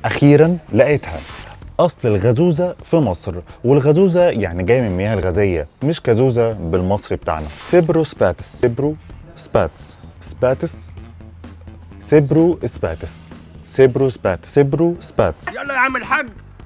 اخيرا لقيتها. اصل الغازوزة في مصر، والغازوزة يعني جاية من المياه الغازية، مش كازوزة بالمصري بتاعنا. سيبرو سباتس، سيبرو سباتس، سباتس، سيبرو سباتس، سيبرو سباتس، سيبرو سباتس. يلا يا عم الحاج،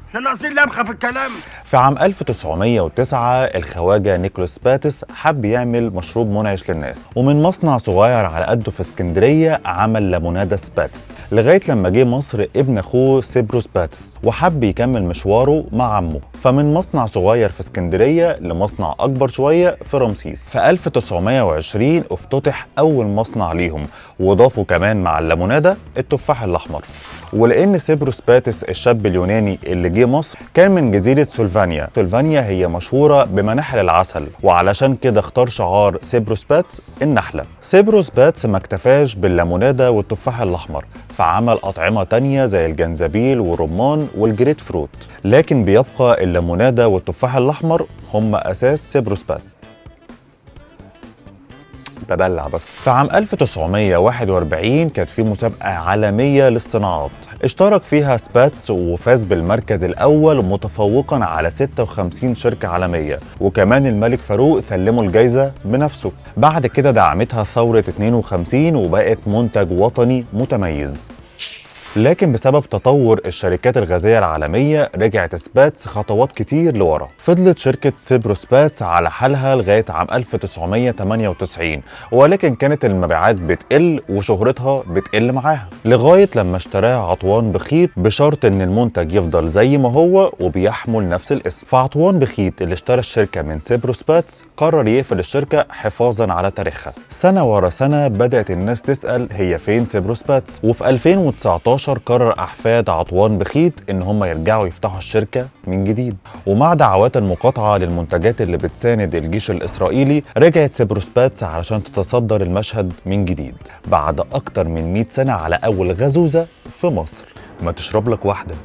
احنا ناقصين لبخه في الكلام. في عام 1909 الخواجة نيكولاس سباتس حب يعمل مشروب منعش للناس، ومن مصنع صغير على قده في اسكندرية عمل ليمونادا سباتس، لغاية لما جه مصر ابن اخوه سيبرو سباتس وحب يكمل مشواره مع عمه، فمن مصنع صغير في اسكندرية لمصنع أكبر شوية في رمسيس. في 1920 افتتح أول مصنع ليهم، وضافوا كمان مع الليمونادا التفاح الأحمر. ولأن سيبرو سباتس الشاب اليوناني اللي جه مصر كان من جزيرة سولفانيا، سولفانيا هي مشهورة بمناحل العسل، وعلشان كده اختار شعار سيبرو سباتس النحلة. سيبرو سباتس ما اكتفاش بالليمونادا والتفاح الأحمر، فعمل أطعمة تانية زي الجنزبيل والرمان والجريت فروت، لكن بيبقى الليمونادا والتفاح الأحمر هم أساس سيبرو سباتس. ببلع بس. في عام 1941 كانت في مسابقة عالمية للصناعات، اشترك فيها سباتس وفاز بالمركز الأول متفوقا على 56 شركة عالمية، وكمان الملك فاروق سلمه الجايزة بنفسه. بعد كده دعمتها ثورة 52 وبقت منتج وطني متميز. لكن بسبب تطور الشركات الغازية العالمية رجعت سباتس خطوات كتير لورا. فضلت شركة سيبرو سباتس على حالها لغاية عام 1998، ولكن كانت المبيعات بتقل وشهرتها بتقل معاها، لغاية لما اشتراها عطوان بخيت بشرط ان المنتج يفضل زي ما هو وبيحمل نفس الاسم. فعطوان بخيت اللي اشترى الشركة من سيبرو سباتس قرر يقفل الشركة حفاظا على تاريخها. سنة ورا سنة بدأت الناس تسأل هي فين سيبرو سباتس، وفي 2019 قرر أحفاد عطوان بخيت إن هم يرجعوا يفتحوا الشركة من جديد. ومع دعوات المقاطعة للمنتجات اللي بتساند الجيش الإسرائيلي رجعت سيبرو سباتس علشان تتصدر المشهد من جديد بعد أكتر من 100 سنة على أول غازوزة في مصر. ما تشرب لك واحدة.